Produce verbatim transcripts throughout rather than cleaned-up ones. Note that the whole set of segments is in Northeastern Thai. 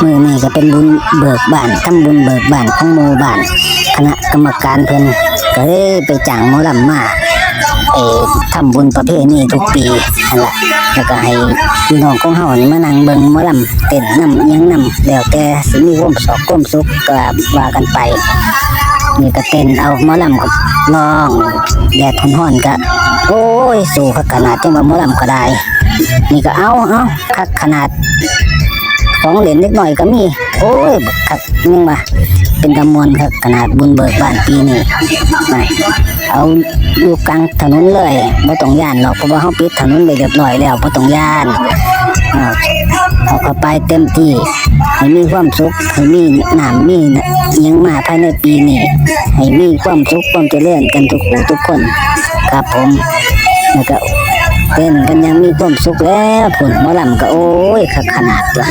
มื้อนี้ก็เป็นบุญเบิกบ้าน ทำบุญเบิกบ้านของหมู่บ้าน คณะกรรมการเพิ่นก็เลยไปจ้างหมอลำมา เอ่อ ทำบุญประเพณีทุกปีนั่นล่ะ แล้วก็ให้พี่น้องของเฮานี่มานั่งเบิ่งหมอลำ เต้นนำอิหยังนำ แล้วแต่สิมีความสอกความสุขก็ว่ากันไป นี่ก็เต้นเอา หมอลำก็ร้อง แดดฮ้อนๆก็ โอ้ย สู้คักขนาด จั่งว่าหมอลำก็ได้ นี่ก็เอา เอา คักขนาด ของเล่นเด็กน้อยก็มี โอ้ย บักคัก ยังว่าเป็นตาม่วนคักขนาด บุญเบิกบ้านปีนี้ เอาอยู่กลางถนนเลย บ่ต้องย้านหรอก เพราะว่าเฮาปิดถนนไว้เรียบร้อยแล้ว บ่ต้องย้าน อ่า เอาเข้าไปเต็มที่ ให้มีความสุข ให้มีน้ำมีอิหยังมาภายในปีนี้ ให้มีความสุขความเจริญกันทุกผู้ทุกคน ครับผม แล้วก็เต้นกันอย่างมีความสุขแล้ว พุ้นหมอลำก็ โอ้ย คักขนาดตัว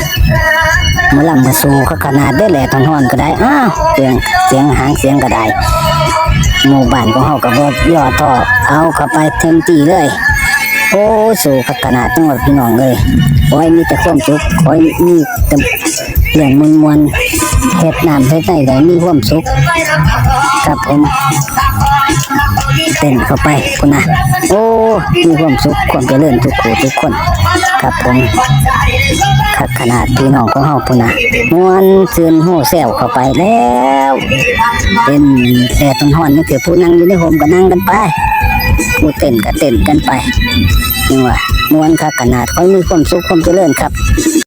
หมอลำก็สู้คักขนาดเด้อ แดดฮ้อนๆก็ได้ อ้าว เสียง เสียงหางเสียงก็ได้ หมู่บ้านของเฮาก็บ่ย่อท้อ เอาเข้าไปเต็มที่เลย โอ้ สู้คักขนาด จั่งว่าพี่น้องเอ้ย ขอให้มีแต่ความสุข ขอให้มีแต่เรื่องม่วนๆ เฮ็ดน้ำเฮ็ดไร่ได้มีความสุข ครับผม เต้นเข้าไปพุ้นนะ โอ้ มีความสุข ความเจริญทุกผู้ทุกคน ครับผม คักขนาด พี่น้องของเฮาพุ้นนะ ม่วนซื่นโฮแซวเข้าไปแล้ว เป็นแดดฮ้อนๆ จั่งซี้ ผู้นั่งอยู่ในฮ่มก็นั่งกันไป ผู้เต้นก็เต้นกันไป จั่งว่าม่วนคักขนาด ขอให้มีความสุข ความเจริญครับ